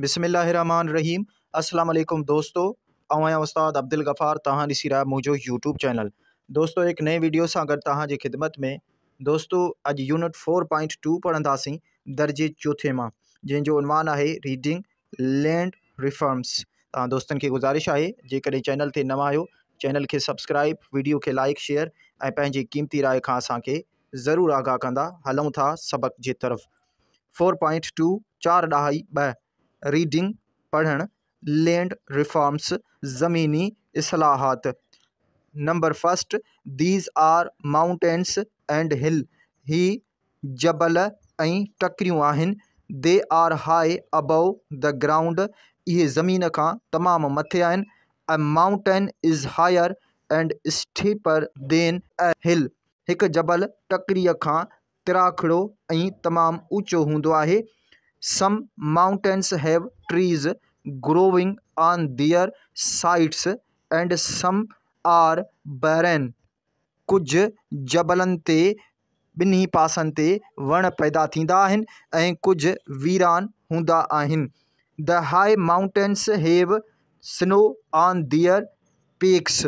بسم الله الرحمٰن الرحيم السلام عليڪم دوستو آئون آهيان استاد عبدالغفار توهان ڏسي رهيا منهنجو يوٽيوب چينل دوستو هڪ نئين ويڊيو سان گڏ توهان جي خدمت ۾ دوستو اڄ يونٽ 4.2 پڙهنداسين درجي چوٿين مان جنهن جو عنوان آهي ريڊنگ لينڊ ريفارمس توهان دوستن کي گذارش آهي جيڪڏهن چينل تي نوان آهيو چينل کي سبسڪرائب ويڊيو کي لائڪ شيئر ۽ پنهنجي قيمتي راء کان اسان کي ضرور آگاهه ڪندا هلون ٿا سبق جي طرف 4.2 چار ڏهائي ٻه ريڊنگ پڙهڻ لينڊ ريفارمس زميني اصلاحات number first these are mountains and hill هي جبل ۽ ٽڪريون آهن they are high above the ground اهي زمين کان تمام مٿي آهن a mountain is higher and steeper than a hill هڪ جبل ٽڪريء کان تراکڙو ۽ تمام اوچو هوندو آهي. Some mountains have trees growing on their sides and some are barren. ڪجهه جبلن تي ٻنهي پاسن تي وڻ پيدا ٿيندا آهن ۽ ڪجهه ويران هوندا آهن. The high mountains have snow on their peaks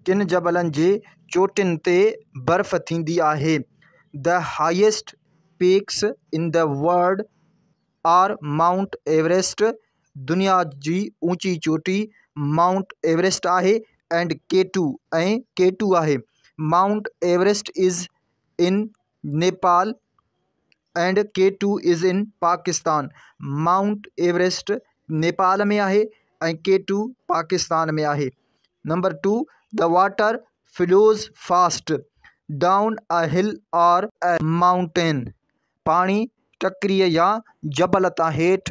ڪن جبلن جي چوٽين تي برف ٿيندي آهي. The highest peaks in the world are Mount Everest دنيا جي اوچي چوٽي مائونٽ ايورسٽ آهي and K two ۽ K two آهي. Mount Everest is in Nepal and K two is in Pakistan Mount Everest Nepal ۾ آهي ۽ ڪي ٽو پاڪستان ۾ آهي number two the water flows fast down a hill or a mountain پاڻي ٽڪريء يا جبل تان هيٺ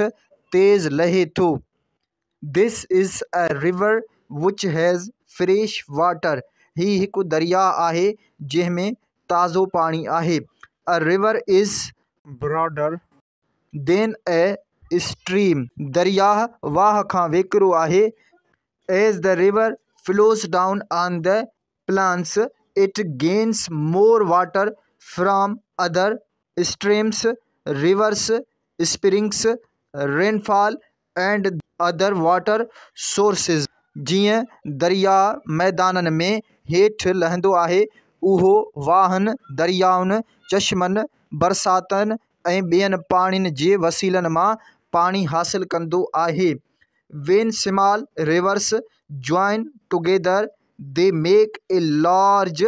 تيز لهي ٿو this is a river which has fresh water هي هڪ درياهه آهي جنهن ۾ تازو پاڻي آهي a river is broader. Than a stream درياهه واهه کان ويڪرو آهي as the river flows down on the plains it gains more water from other streams rivers springs rainfall and other water sources جيئن درياهه ميدانن ۾ هيٺ لهندو آهي، اهو واهن، دريائن، چشمن، برساتن ۽ ٻين پاڻين جي وسيلن مان پاڻي حاصل ڪندو آهي. When small rivers join together they make a large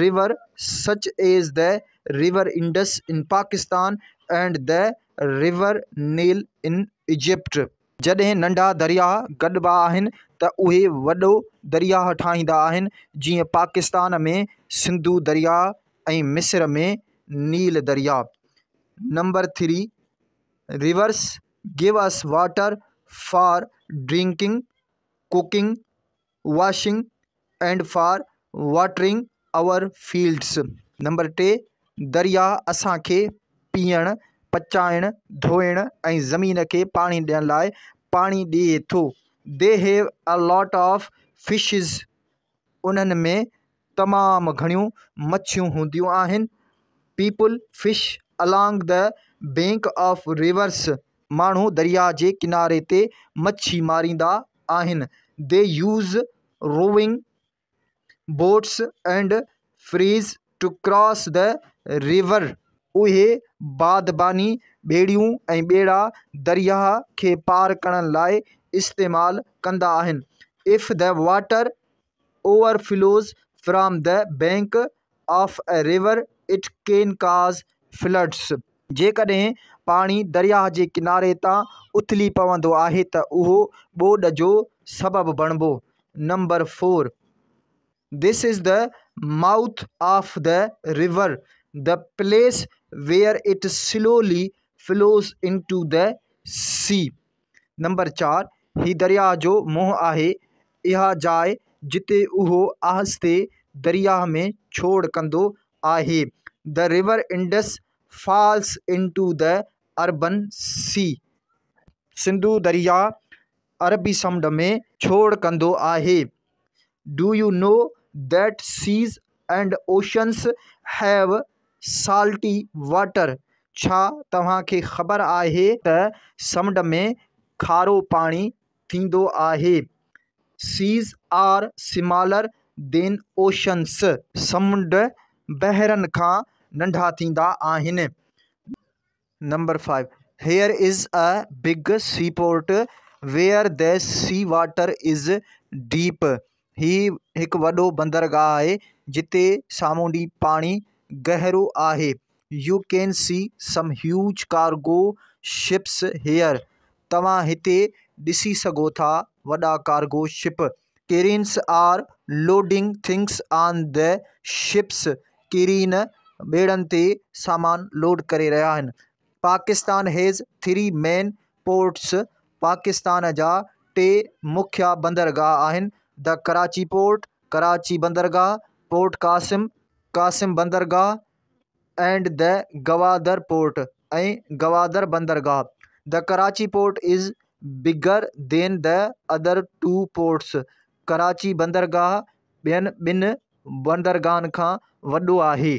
river such as the river Indus in Pakistan and the river Nile in Egypt. جڏهن ننڍا درياهه گڏبا آهن ته اهي وڏو درياهه ٺاهيندا آهن جيئن پاڪستان ۾ سنڌو درياهه ۽ مصر ۾ نيل درياهه. Number three rivers give us water for drinking, cooking, washing and for watering our fields. Number ٽي درياهه اسان کي پيئڻ، پچائڻ، ڌوئڻ ۽ زمين کي پاڻي ڏيڻ لاء پاڻي ڏئي ٿو. They have a lot of fishes انهن ۾ تمام گهڻيون مڇيون هونديون آهن. People fish along the bank of rivers ماڻهو درياهه جي ڪناري تي مڇي ماريندا آهن. They use rowing boats and ferries to cross the river اهي بادباني ٻيڙيون ۽ ٻيڙا درياهه کي پار ڪرڻ لاء استعمال ڪندا آهن. If the water overflows from the bank of a river it can cause floods جيڪڏهن پاڻي درياهه جي ڪناري تان اٿلي پوندو آهي ته اهو ٻوڏ جو سبب بڻبو. Number four this is the mouth of the river the place where it slowly flows into the sea. Number چار هي درياهه جو منهن آهي اها جاء جتي اهو آهستي درياهه ۾ ڇوڙ ڪندو آهي. The river Indus falls into the Arabian sea. Sindhu درياهه عربي سمنڊ ۾ ڇوڙ ڪندو آهي. Do you know that seas and oceans have salty water ڇا توهان کي خبر آهي ته سمنڊ ۾ کارو پاڻي ٿيندو آهي. Seas are smaller than oceans. سمنڊ بحرن کان ننڍا ٿيندا آهن. Number 5، Here is a big seaport where the sea water is deep. هي هڪ وڏو بندرگاهه آهي جتي سامونڊي پاڻي گهرو آهي. You can see some huge cargo ships here. توهان هتي ڏسي سگهو ٿا وڏا cargo ship. Cranes are loading things on the ships. Crane ٻيڙن تي سامان لوڊ ڪري رهيا آهن. Pakistan has three main ports. Pakistan جا ٽي مکيه بندرگاهه آهن، the Karachi port, Karachi بندرگاهه، پورٽ قاسم، قاسم بندرگاهه، and the Gwadar port, ۽ Gwadar بندرگاهه. The Karachi port is bigger than the other two ports. Karachi بندرگاهه ٻين ٻن بندرگاهن کان وڏو آهي.